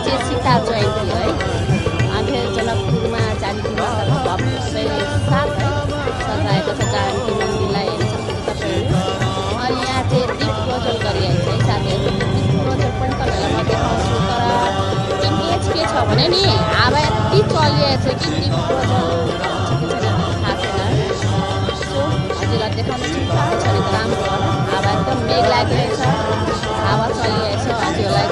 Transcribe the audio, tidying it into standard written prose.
चाहिँ सीता जयन्ती है अनि जनकपुरमा जानकी माताको भव्य साथ है सजाएको छ जानकी मन्दिरलाई हेर्न सक्नुहुन्छ तपाईँहरू। अनि यहाँ चाहिँ दीप प्रज्वल गरिरहेको छ है साथीहरू। दीप प्रज्वल पनि तपाईँहरूलाई म देखाउँछु तर इमेज के छ भने नि हावा यति चलिरहेको छ कि दीप प्रज्वल थाहा छैन। सो हजुरलाई देखाउनु चाहिँ थाहा छ भने राम्रो होला। हावा एकदम मेघ लागिरहेछ, हावा चलिरहेछ हजुरलाई